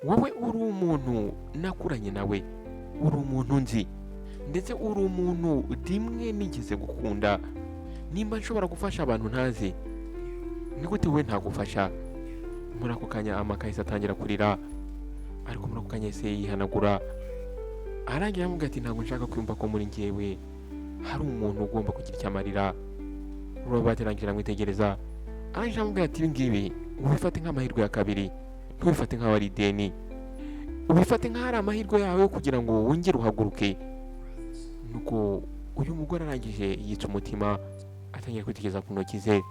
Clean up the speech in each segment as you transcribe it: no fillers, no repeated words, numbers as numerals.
Wowe uri umuntu nakuranye nawe, uri umuntu nzi, ndetse uri umuntu rimwe nigeze gukunda. Nimba nshobora gufasha abantu ntazi, ni gute wowe ntagufasha?" Muri ako kanya Amaka yahise atangira kurira, ariko muri ako kanya yahise yihanagura, arangira aramubwira ati: "Ntabwo nshaka kwiyumva ko muri njyewe hari umuntu ugomba kugira icyo amarira." Robert arangije aramwitegereza, arangije aramubwira ati: "Ibi ngibi ubifate nk'amahirwe ya kabiri, ntubifate nk'aho ari ideni, ubifate nk'aho ari amahirwe yawe yo kugira ngo wongere uhaguruke." Nuko uyu mugore arangije yitsa umutima, atangira kwitegereza ku ntoki ze.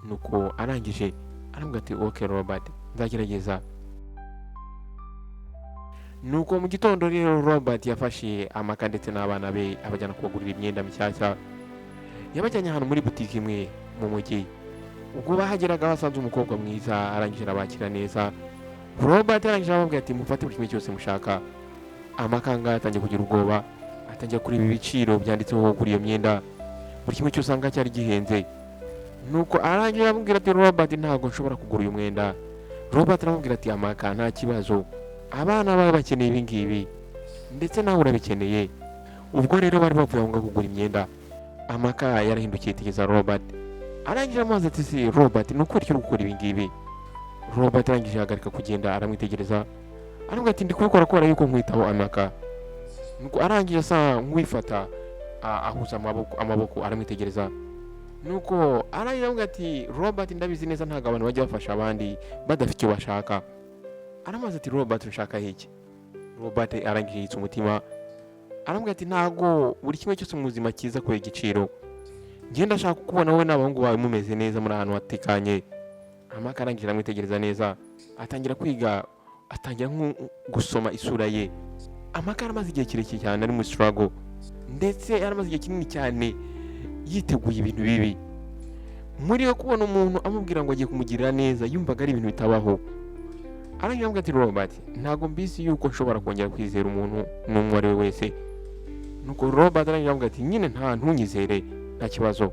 Nuko arangije aramubwira ati: "Okay Robert, nzagerageza." Nuko mu gitondo rero Robert yafashe Amaka ndetse n'abana be, abajyana kubagurira imyenda mishyashya. Yabajyanye ahantu muri butike imwe mu mujyi. Ubwo bahageraga basanze umukobwa mwiza, arangije arabakira neza. Robert arangije arababwira ati: "Mufate buri kimwe cyose mushaka." Amaka ngaha atangiye kugira ubwoba, atangiye kureba ibiciro byanditseho kuri iyo myenda. Buri kimwe cyose usanga cyari gihenze. Nuko arangije aramubwira ati: "Robert, ntabwo nshobora kugura uyu mwenda." Robert aramubwira ati: "Amaka, nta kibazo, abana bawe bakeneye ibi ngibi, ndetse nawe urabikeneye." Ubwo rero bari bavuye aho ngaho kugura imyenda, Amaka yarahindukiye yitegereza Robert, arangije amazi ati: "Si Robert, ni ukuri uri gukora ibi ngibi?" Robert arangije ahagarika kugenda, aramwitegereza, aramubwira ati: "Ndi kubikora kubera yuko nkwitaho, Amaka." Nuko arangije asa nk'uwifata, ahuza amaboko, aramwitegereza. Nuko arangije aramubwira ati: "Robert, ndabizi neza ntabwo abantu bajya bafasha abandi badafite icyo bashaka." Aramaze ati: "Robert, ushaka iki?" Robert arangije yitsa umutima, aramubwira ati: "Ntabwo buri kimwe cyose mu buzima kiza kubera igiciro. Njye ndashaka kukubona wowe n'abahungu bawe mumeze neza, muri ahantu hatekanye." Amaka arangije aramwitegereza neza, atangira kwiga, atangira nko gusoma isura ye. Amaka yaramaze igihe kirekire cyane ari muri struggle, ndetse yaramaze igihe kinini cyane yiteguye ibintu bibi. Muri we kubona umuntu amubwira ngo agiye kumugirira neza, yumvaga ari ibintu bitabaho. Arangije aramubwira ati: "Robert, ntabwo mbizi yuko nshobora kongera kwizera umuntu n'umwe uwo ari we wese." Nuko Robert arangije aramubwira ati: "Nyine nta ntunyizere, nta kibazo."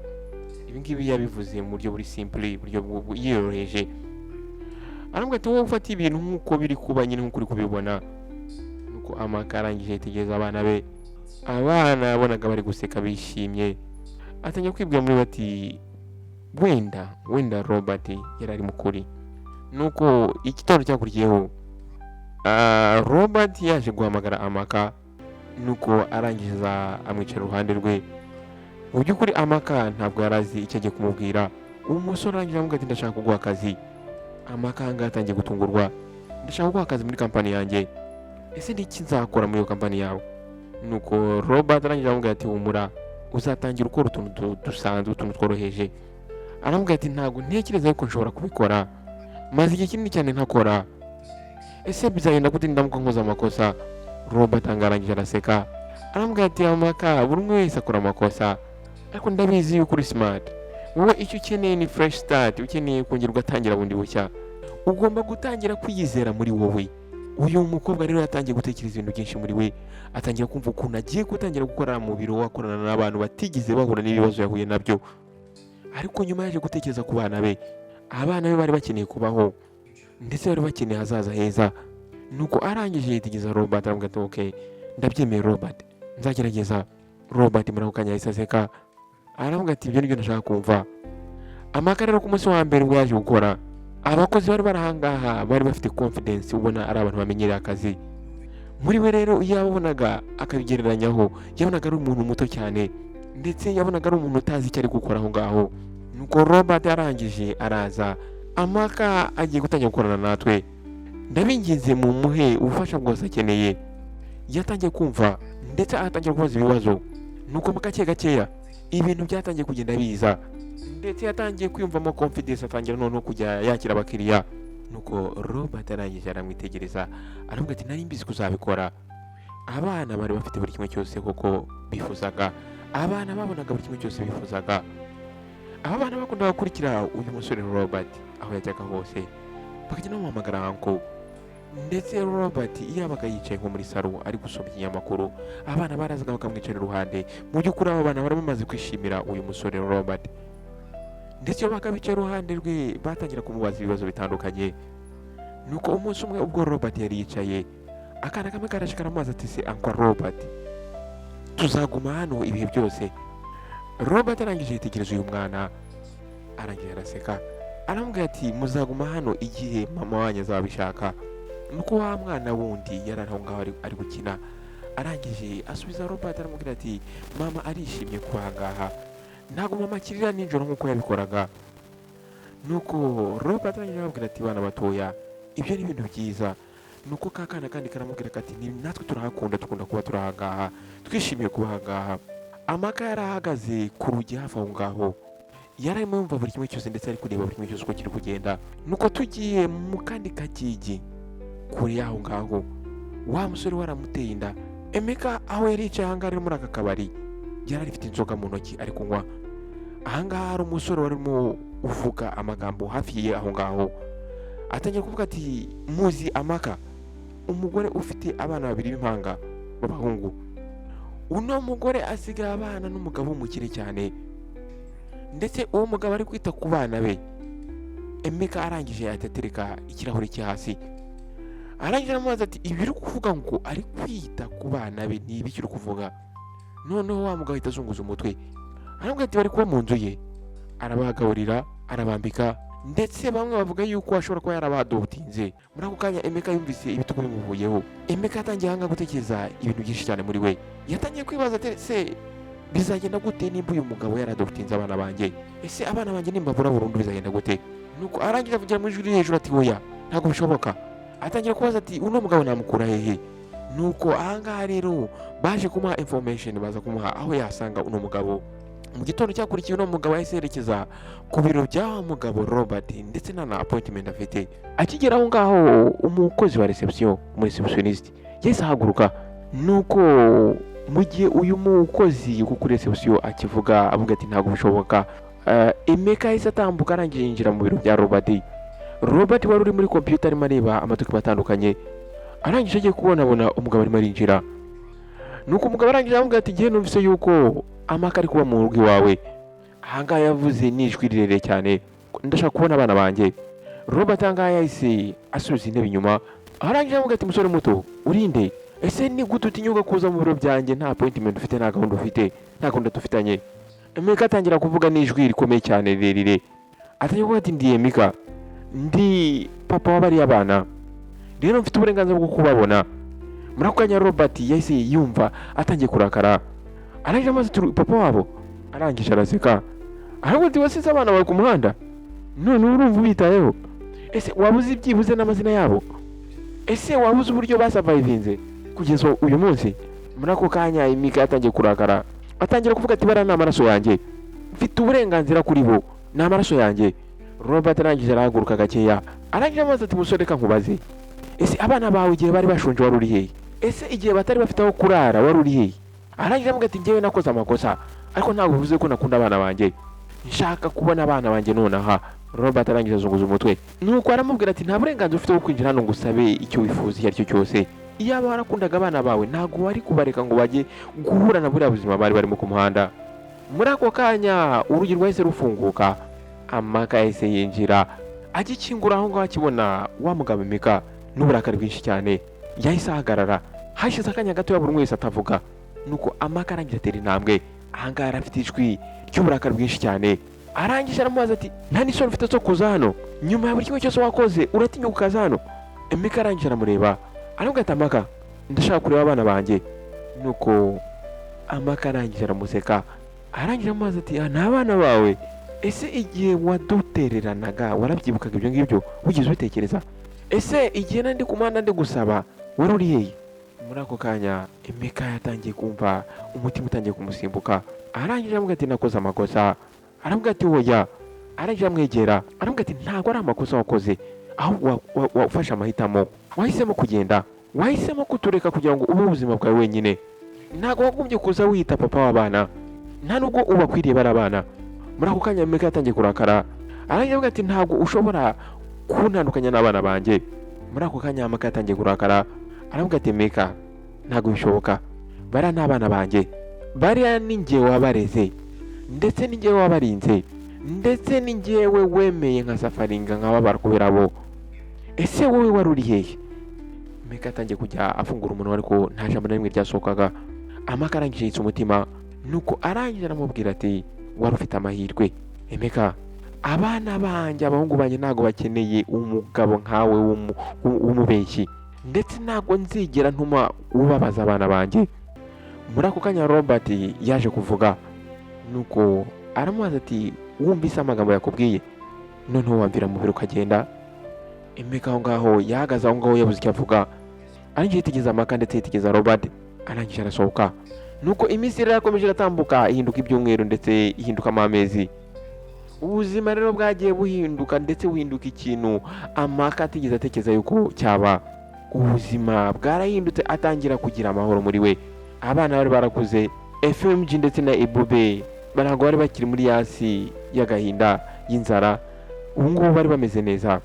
Ibi ngibi yabivuze mu buryo buri simple, buryo yiyoroheje. Aramubwira ati: "Wowe ufata ibintu nk'uko biri kuba nyine, nk'uko uri kubibona." Nuko Amaka arangije yitegereza abana be. Abana yabonaga bari guseka bishimye, atangira kwibwira muri we ati: "Wenda wenda Robert yari ari mukuri." Nuko igitondo cyakurikiyeho, Robert yaje guhamagara Amaka, nuko arangiza amwicara iruhande rwe. Mu by'ukuri Amaka ntabwo yari azi icyo agiye kumubwira. Uwo musore arangije aramubwira ati: "Ndashaka kuguha akazi." Amaka ahangaha atangiye gutungurwa. "Ndashaka kuguha akazi muri kampani yanjye. Ese ni iki nzakora muri iyo kampani yawe?" Nuko Robert arangije aramubwira ati: "Humura, uzatangira ukora utuntu dusanzwe, utuntu tworoheje." Aramubwira ati: "Ntabwo ntekereza yuko nshobora kubikora, maze igihe kinini cyane ntakora. Ese bizagenda gute ndamuka nkoze amakosa?" Robert arangije araseka, aramubwira ati: "Amaka, buri umwe wese akora amakosa, ariko ndabizi yuko uri smart. Wowe icyo ukeneye ni fresh start, ukeneye kongera ugatangira bundi bushya. Ugomba gutangira kwiyizera muri wowe." Uyu mukobwa rero yatangiye gutekereza ibintu byinshi muri we, atangira kumva ukuntu agiye gutangira gukora mu biro, akorana n'abantu batigeze bahura n'ibibazo yahuye nabyo. Ariko nyuma yaje gutekereza ku bana be. Abana be bari bakeneye kubaho, ndetse bari bakeneye ahazaza heza. Nuko arangije yitegereza Robert, aramubwira ati: "Okay, ndabyemeye Robert, nzagerageza." Robert muri ako kanya yahise aseka, aravuga ati: "Ibyo nibyo ndashaka kumva." Amaka rero ku munsi wa mbere ubwo yaje gukora, abakozi bari bari ahangaha bari bafite confidence, ubona ari abantu bamenyereye akazi. Muri we rero iyo yababonaga akabigereranyaho, yabonaga ari umuntu muto cyane, ndetse yabonaga ari umuntu utazi icyo ari gukora aho ngaho. Nuko Robert arangije araza: "Amaka agiye gutangira gukorana natwe, ndabinginze mumuhe ubufasha bwose akeneye." Yatangiye kumva ndetse atangira kubaza ibibazo. Nuko mu gake gakeya ibintu byatangiye kugenda biza, ndetse yatangiye kwiyumvamo confidence, atangira noneho kujya yakira abakiriya. Nuko Robert arangije aramwitegereza, aravuga ati: "Nari mbizi ko uzabikora." Abana bari bafite buri kimwe cyose koko bifuzaga, abana babonaga buri kimwe cyose bifuzaga. Aba bana bakundaga gukurikira uyu musore Robert aho yajyaga hose, bakajya bamuhamagara uncle. Ndetse Robert iyo yabaga yicaye nko muri salo ari gusoma ikinyamakuru, abana barazaga bakamwicara iruhande. Mu by'ukuri aba bana bari bamaze kwishimira uyu musore Robert, ndetse iyo babaga bicaye iruhande rwe batangira kumubaza ibibazo bitandukanye. Nuko umunsi umwe ubwo Robert yari yicaye, akana kamwe karaje karamubaza ati: "Se uncle Robert, tuzaguma hano ibihe byose?" Robert arangije yitegereza uyu mwana, arangije araseka, aramubwira ati: "Muzaguma hano igihe mama wanyu azabishaka." Nuko wa mwana wundi yari ari aho ngaho ari gukina, arangije asubiza Robert, aramubwira ati: "Mama arishimye kuba aha ngaha, ntabwo mama akirira nijoro nk'uko yabikoraga." Nuko Robert arangije arababwira ati: "Bana batoya, ibyo ni ibintu byiza." Nuko ka kana kandi karamubwira kati: "Ni natwe turahakunda, dukunda kuba turi aha ngaha, twishimiye kuba aha ngaha." Amaka yari ahagaze ku rugi hafi aho ngaho, yari arimo yumva buri kimwe cyose, ndetse ari kureba buri kimwe cyose uko kiri kugenda. Nuko tugiye mu kandi kagigi kure y'aho ngaho, wa musore waramuteye inda, Emeka, aho yari yicaye ahangaha ari muri aka kabari, yari afite inzoga mu ntoki ari kunywa. Ahangaha hari umusore warimo uvuga amagambo hafi ye aho ngaho, atangira kuvuga ati: "Muzi Amaka, umugore ufite abana babiri b'impanga b'abahungu? Uno mugore asigaye abana n'umugabo w'umukire cyane, ndetse uwo mugabo ari kwita ku bana be." Emeka arangije ahita atereka ikirahuri cye hasi, arangije aramubaza ati: "Ibi uri kuvuga ngo ari kwita ku bana be, ni ibiki uri kuvuga?" Noneho wa mugabo ahita azunguza umutwe, aramubwira ati: "Bari kuba mu nzu ye, arabagaburira, arabambika, ndetse bamwe bavuga yuko ashobora kuba yarabadotinze." Muri ako kanya Emeka yumvise ibitugu bimuvuyeho. Emeka yatangiye ahanga gutekereza ibintu byinshi cyane muri we. Yatangiye kwibaza ati: "Ese bizagenda gute nimba uyu mugabo yaradotinze abana banjye? Ese abana banjye nimbabura burundu bizagenda gute?" Nuko arangira avugira mu ijwi riri hejuru ati: "Oya, ntabwo bishoboka." Atangira kubaza ati: "Uno mugabo namukura hehe?" Nuko ahangaha rero baje kumuha information, baza kumuha aho yasanga uno mugabo. Mu gitondo cyakurikiye, uno mugabo yahise yerekeza ku biro bya wa mugabo Robert, ndetse nta na appointment afite. Akigera aho ngaho, umukozi wa reception, umureceptionist, yahise ahaguruka. Nuko mu gihe uyu mukozi wo kuri reception akivuga, avuga ati: "Ntabwo bishoboka," Emeka yahise atambuka, arangije yinjira mu biro bya Robert. Robert wari uri muri computer arimo areba amadocuments atandukanye, arangije agiye kubonabona umugabo arimo arinjira. Nuko umugabo arangije aramubwira ati: "Igihe numvise yuko Amaka ari kuba mu rugo iwawe," ahangaha yavuze n'ijwi rirerire cyane, "ndashaka kubona abana banjye." Robert ahangaha yahise asubiza intebe inyuma, arangije aramubwira ati: "Musore muto, urinde? Ese ni gute utinyuka kuza mu biro byanjye nta appointment ufite, nta gahunda ufite, nta gahunda dufitanye?" Emeka atangira kuvuga n'ijwi rikomeye cyane rirerire, atangira kuvuga ati: "Ndi Emeka, ndi papa wa bariya bana, rero mfite uburenganzira bwo kubabona." Muri ako kanya Robert yahise yumva atangiye kurakara, arangije amaze turi papa wabo, arangije araseka, aravuga ati: "Wasize abana bawe ku muhanda, none urumva ubitayeho? Ese waba uzi byibuze n'amazina yabo? Ese waba uzi uburyo basurvivinze kugeza uyu munsi?" Muri ako kanya Emeka yatangiye kurakara, atangira kuvuga ati: "Bariya ni amaraso yanjye, mfite uburenganzira kuri bo, ni amaraso yanjye." Robert arangije arahaguruka gakeya, arangije amaze ati: "Musore, reka nkubaze, ese abana bawe igihe bari bashonje wari uri hehe? Ese igihe batari bafite aho kurara wari uri hehe?" Arangije avuga ati: "Njyewe nakoze amakosa, ariko ntabwo bivuze ko nakunda abana banjye. Nshaka kubona abana banjye nonaha." Robert arangije azunguza umutwe, nuko aramubwira ati: "Nta burenganzira ufite bwo kwinjira hano ngo usabe icyo wifuza icyo ari cyo cyose. Iyaba warakundaga abana bawe, ntabwo wari kubareka ngo bajye guhura na buriya buzima bari barimo ku muhanda." Muri ako kanya urugi rwahise rufunguka, Amaka yahise yinjira. Agikingura aho ngaho, akibona wa mugabo Emeka, n'uburakari bwinshi cyane yahise ahagarara. Hashize akanya gato buri umwe wese atavuga, nuko Amaka arangije atera intambwe. Ahangaha yari afite ijwi ry'uburakari bwinshi cyane, arangije aramubaza ati: "Nta n'isoni ufite zo kuza hano? Nyuma ya buri kimwe cyose wakoze, uratinyuka ukaza hano?" Emeka arangije aramureba, aramubwira ati: "Amaka, ndashaka kureba abana banjye." Nuko Amaka arangije aramuseka, arangije aramubaza ati: "Ah, ni abana bawe? Ese igihe wadutereranaga warabyibukaga ibyo ngibyo? Wigeze ubitekereza? Ese igihe nari ndi ku muhanda ndi gusaba wari uri hehe?" Muri ako kanya Emeka yatangiye kumva umutima utangiye kumusimbuka, arangije aramubwira ati: "Nakoze amakosa." Aramubwira ati: "Oya." Arangije aramwegera, aramubwira ati: "Ntabwo ari amakosa wakoze, ahubwo wafashe amahitamo, wahisemo kugenda, wahisemo kutureka kugira ngo ube ubuzima bwawe wenyine. Ntabwo wagombye kuza wiyita papa w'abana, nta nubwo ubakwiriye bari abana." Muri ako kanya Emeka yatangiye kurakara, arangije avuga ati: "Ntabwo ushobora kuntandukanya n'abana banjye." Muri ako kanya Amaka yatangiye kurakara, aravuga ati: "Emeka, ntabwo bishoboka, bariya ni abana banjye, bariya ni njye wabareze, ndetse ni njyewe wabarinze, ndetse ni njyewe wemeye nka sufferinga nkababara kubera bo. Ese wowe wari uri hehe? Emeka atangiye kujya afungura umunwa, ariko nta jambo na rimwe ryasohokaga. Amaka arangije yitsa umutima, nuko arangije aramubwira ati: "Wari ufite amahirwe, Emeka. Abana banjye, abahungu banjye, ntabwo bakeneye umugabo nkawe w'umubeshyi, ndetse ntabwo nzigera ntuma ubabaza abana banjye." Muri ako kanya Robert yaje kuvuga, nuko aramubaza ati: "Wumvise amagambo yakubwiye? Noneho wamvira mu biro ukagenda." Emeka aho ngaho yahagaze aho ngaho, yabuze icyo avuga. Arangije yitegereza Amaka ndetse yitegereza Robert, arangije arasohoka. Nuko iminsi rero yakomeje iratambuka, ihinduka ibyumweru ndetse ihindukamo amezi. Ubuzima rero bwagiye buhinduka, ndetse buhinduka ikintu Amaka atigeze atekereza yuko cyaba. Ubuzima bwarahindutse, atangira kugira amahoro muri we. Abana bari barakuze, FMG ndetse na Ebube, ntabwo bari bakiri muri yasi y'agahinda y'inzara. Ubu ngubu bari bameze neza.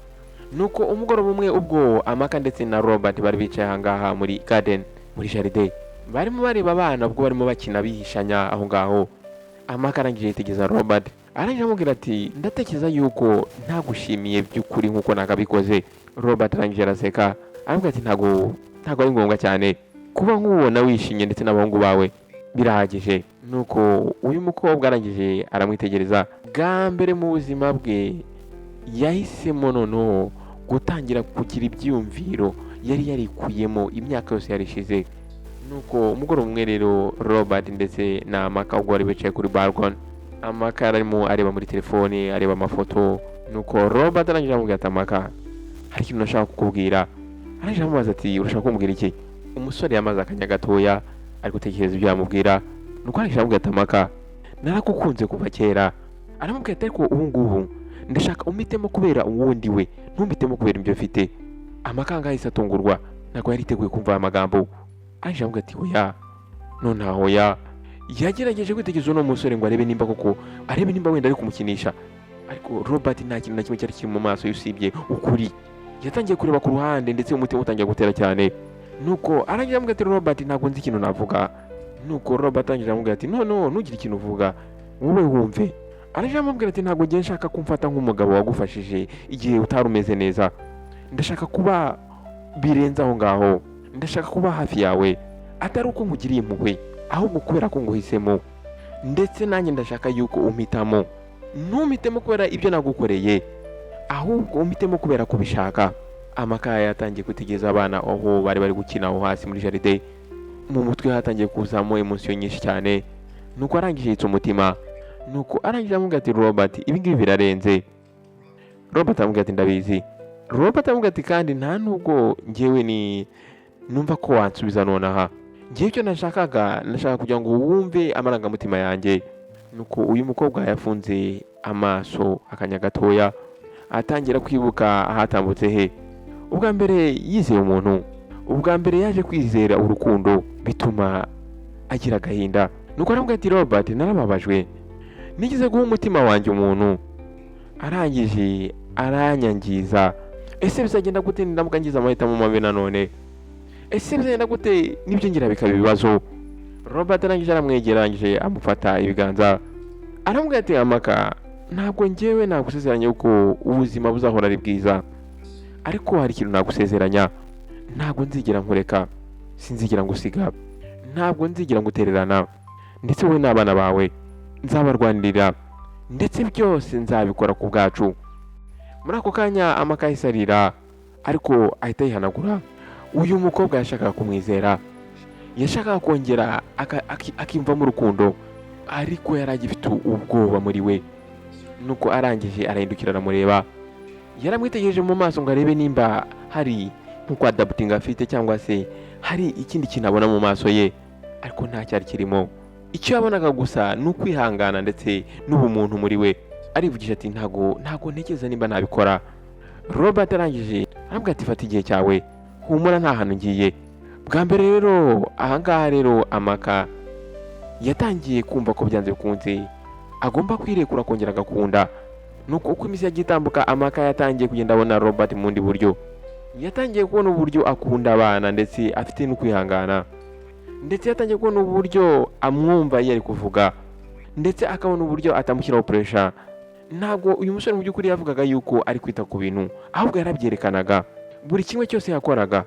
Nuko umugoroba umwe, ubwo Amaka ndetse na Robert bari bicaye ahangaha muri garden, muri jardin, barimo bareba abana ubwo barimo bakina bihishanya aho ngaho, Amaka arangije yitegereza Robert, arangije amubwira ati: "Ndatekereza yuko ntagushimiye by'ukuri nk'uko nakabikoze." Robert arangije araseka, aramubwira ati: Ntabwo ari ngombwa cyane. Kuba nk'ubona wishimye ndetse n'abahungu bawe birahagije." Nuko uyu mukobwa arangije aramwitegereza. Bwa mbere mu buzima bwe yahisemo noneho gutangira kugira ibyiyumviro yari yarikuyemo imyaka yose yari ishize. Nuko umugoroba umwe rero, Robert ndetse na Amaka ubwo bari bicaye kuri balcony, Amaka yari arimo areba muri telefone, areba amafoto. Nuko Robert arangije aramubwira ati: "Amaka, hari ikintu nashaka kukubwira." Arangije aramubaza ati: "Urashaka kumbwira iki?" Umusore yamaze akanya gatoya ari gutekereza ibyo yamubwira. Nuko arangije aramubwira ati: "Amaka, naragukunze kuva kera." Aramubwira ati: "Ariko ubu ngubu ndashaka umpitemo kubera uwundi we, ntumpitemo kubera ibyo mfite." Amaka ahise atungurwa, ntabwo yari yiteguye kumva aya magambo. Arangije aramubwira ati: "Oya, nonaha oya." Yagerageje kwitegereza uno musore ngo arebe nimba koko, arebe nimba wenda ari kumukinisha, ariko Robert nta kintu na kimwe cyari kiri mu maso ye usibye ukuri. Yatangiye kureba ku ruhande, ndetse umutima utangiye gutera cyane. Nuko arangira aramubwira ati: "Robert, ntabwo nzi ikintu navuga." Nuko Robert atangira aramubwira ati: "No, ntugire ikintu uvuga, wowe wumve." Arangira aramubwira ati: "Ntabwo ngiye nshaka kumfata nk'umugabo wagufashije igihe utari umeze neza. Ndashaka kuba birenze aho ngaho. Ndashaka kuba hafi yawe, atari uko nkugiriye impuhwe, ahubwo kubera ko nguhisemo. Ndetse nanjye ndashaka yuko umpitamo, ntumpitemo kubera ibyo nagukoreye, ahubwo umpitemo kubera ko ubishaka." Amaka yatangiye kwitegereza abana aho bari bari gukina aho hasi muri jardin. Mu mutwe hatangiye kuzamo émotion nyinshi cyane. Nuko arangije yitsa umutima, nuko arangije aramubwira ati: "Robert, ibi ngibi birarenze." Robert aramubwira ati: "Ndabizi." Robert aramubwira ati: "Kandi nta nubwo ngewe ni numva ko wansubiza nonaha. Ngewe icyo nashakaga, nashaka kugira ngo wumve amarangamutima yanjye." Nuko uyu mukobwa yafunze amaso akanya gatoya, atangira kwibuka ahatambutse he ubwa mbere yizeye umuntu, ubwa mbere yaje kwizera urukundo, bituma agira agahinda. Nuko aramubwira ati: "Robert, narababajwe. Nigeze guha umutima wanjye umuntu, arangije aranyangiza. Ese bizagenda gute nindamuka ngize amahitamo mabi nanone? Ese bizagenda gute nibyo ngira bikaba ibibazo?" Robert arangije aramwegera, arangije amufata ibiganza, aramubwira ati: "Amaka, ntabwo ngewe nagusezeranya yuko ubuzima buzahora ari bwiza, ariko hari ikintu nagusezeranya: ntabwo nzigera nkureka, sinzigera ngusiga, ntabwo nzigera ngutererana. Ndetse wowe n'abana bawe nzabarwanirira, ndetse byose nzabikora ku bwacu." Muri ako kanya Amaka yahise arira, ariko ahita yihanagura. Uyu mukobwa yashakaga kumwizera, yashakaga kongera akiyumvamo urukundo, ariko yari agifite ubwoba muri we. Nuko arangije arahindukira aramureba. Yaramwitegereje mu maso ngo arebe nimba hari nk'uko adabutinga afite, cyangwa se hari ikindi kintu abona mu maso ye, ariko nta cyari kirimo. Icyo yabonaga gusa ni ukwihangana ndetse n'ubumuntu muri we. Arivugisha ati: Ntago ntekereza nimba nabikora." Robert arangije arabwira ati: "Fata igihe cyawe, humura, nta hantu ngiye." Bwa mbere rero ahangaha rero Amaka yatangiye kumva ko byanze bikunze agomba kwirekura, akongera agakunda. Nuko uko iminsi yagiye itambuka, Amaka yatangiye kugenda abona Robert mu bundi buryo. Yatangiye kubona uburyo akunda abana, ndetse afite no kwihangana, ndetse yatangiye kubona uburyo amwumva iyo ari kuvuga, ndetse akabona uburyo atamushyiraho pressure. Ntabwo uyu musore mu by'ukuri yavugaga yuko ari kwita ku bintu, ahubwo yarabyerekanaga. Buri kimwe cyose yakoraga.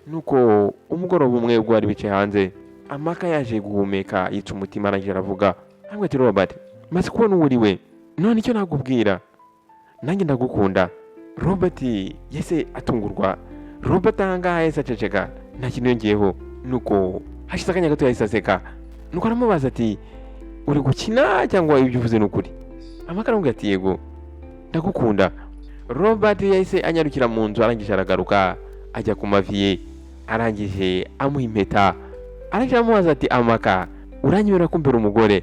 Nuko umugoroba umwe, ubwo bari bicaye hanze, Amaka yaje guhumeka, yitsa umutima, arangije aravuga ntabwo ati: "Robert, maze kubona uwo uri we. None icyo nakubwira, nanjye ndagukunda." Robert yahise atungurwa. Robert ahangaha yahise aceceka, nta kintu yongeyeho. Nuko hashize akanya gato yahise aseka, nuko aramubaza ati: "Uri gukina cyangwa ibyo uvuze ni ukuri?" Amaka aramubwira ati: "Yego, ndagukunda." Robert yahise anyarukira mu nzu, arangije aragaruka, ajya ku mavi ye, arangije amuha impeta, arangije aramubaza ati: "Amaka, uranyemerera kumbera umugore?"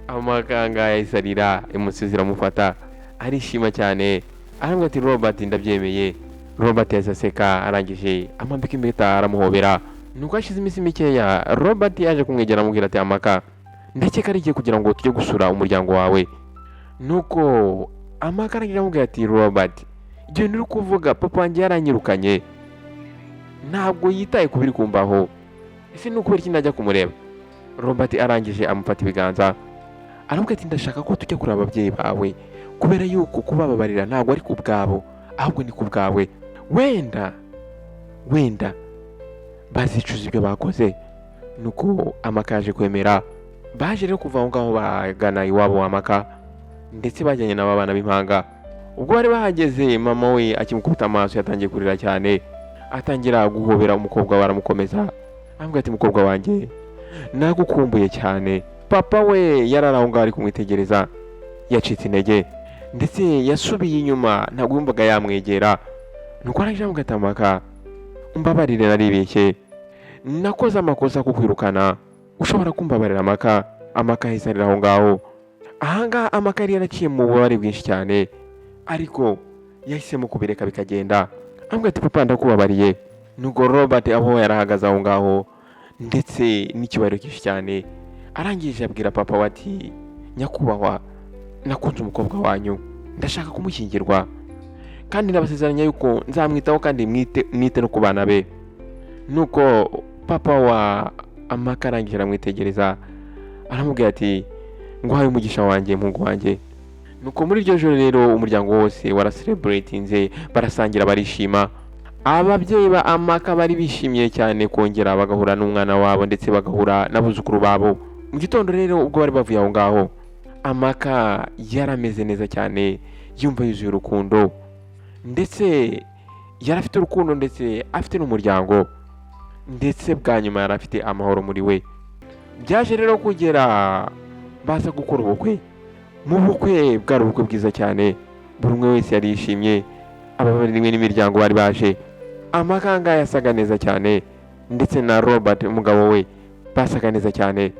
Amaka ngaha yahise arira, emotion ziramufata, arishima cyane, aramubwira ati: "Robert, ndabyemeye." Robert yahise aseka, arangije amwambika impeta, aramuhobera. Nuko hashize iminsi mikeya, Robert yaje kumwegera, amubwira ati: "Amaka, ndakeka ari igihe kugira ngo tujye gusura umuryango wawe." Nuko Amaka arangije amubwira ati: "Robert, ibyo bintu uri kuvuga, papa wanjye yaranyirukanye, ntabwo yitaye ku biri kumbaho. Ese ni ukubera iki najya kumureba?" Robert arangije amufata ibiganza, aramubwira ati: "Ndashaka ko tujya kureba ababyeyi bawe, kubera yuko kubababarira ntabwo ari ku bwabo, ahubwo ni ku bwawe. Wenda wenda bazicuza ibyo bakoze." Nuko Amaka yaje kwemera. Baje rero kuva aho ngaho bagana iwabo wa Amaka, ndetse bajyanye n'aba bana b'impanga. Ubwo bari bahageze, mama we akimukubita amaso yatangiye kurira cyane, atangira guhobera umukobwa we, aramukomeza, aramubwira ati: "Mukobwa wanjye, nagukumbuye cyane." Papa we yari ari aho ngaho ari kumwitegereza, yacitse intege, ndetse yasubiye inyuma, ntabwo yumvaga yamwegera. Nuko arangije aramubwira ati: "Amaka, umbabarire, naribeshye, nakoze amakosa kukwirukana. Ushobora kumbabarira, Amaka?" Amaka ahise arira aho ngaho. Ahangaha Amaka yari yaraciye mu bubabare bwinshi cyane, ariko yahisemo kubireka bikagenda. Aramubwira ati: "Papa, ndakubabariye." Nuko Robert aho yarahagaze aho ngaho, ndetse n'icyubahiro cyinshi cyane, arangije abwira papa we ati: "Nyakubahwa, nakunze umukobwa wanyu, ndashaka kumushyingirwa, kandi ndabasezeranya yuko nzamwitaho kandi mwite nite no ku bana be." Nuko papa wa Amaka arangije aramwitegereza, aramubwira ati: "Nguhaye umugisha wanjye, muhungu wanjye." Nuko muri iryo joro rero umuryango wose waracelebratinze, barasangira, barishima. Ababyeyi ba Amaka bari bishimiye cyane kongera bagahura n'umwana wabo, ndetse bagahura n'abuzukuru babo. Mu gitondo rero, ubwo bari bavuye aho ngaho, Amaka yarameze neza cyane, yumva yuzuye urukundo, ndetse yari afite urukundo, ndetse afite n'umuryango, ndetse bwa nyuma yari afite amahoro muri we. Byaje rero kugera baza gukora ubukwe. Mu bukwe, bwari ubukwe bwiza cyane, buri umwe wese yari yishimye, abavandimwe n'imiryango bari baje. Amaka yasaga neza cyane, ndetse na Robert umugabo we basaga neza cyane.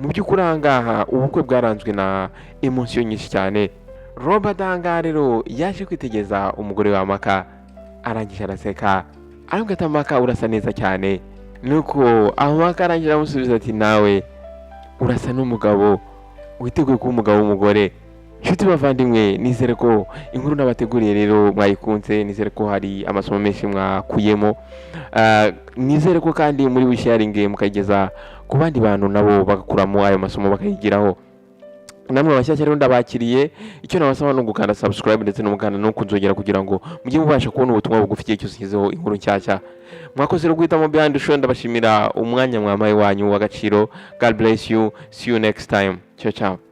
Mu by'ukuri ahangaha ubukwe bwaranzwe na emotion nyinshi cyane. Robert ahangaha rero yaje kwitegereza umugore wa Amaka, arangije araseka, aramubwira ati: "Amaka, urasa neza cyane." Nuko Amaka arangije aramusubiza ati: "Nawe urasa n'umugabo witeguye kuba umugabo w'umugore." Inshuti bavandimwe, nizere ko inkuru nabateguriye rero mwayikunze, nizere ko hari amasomo menshi mwakuyemo. Nizere ko kandi muri busharinge mukayigeza ku bandi bantu, nabo bagakuramo ayo masomo, bakayigiraho. Namwe abashyashya rero ndabakiriye. Icyo nabasaba ni ugukanda subscribe ndetse no gukanda no kunzogera, kugira ngo mujye mubasha kubona ubutumwa bugufi igihe cyose nshyizeho inkuru nshyashya. Mwakoze rero guhitamo Behind the Show. Ndabashimira umwanya mwampaye wanyu w'agaciro. God bless you. See you next time. Ciao ciao.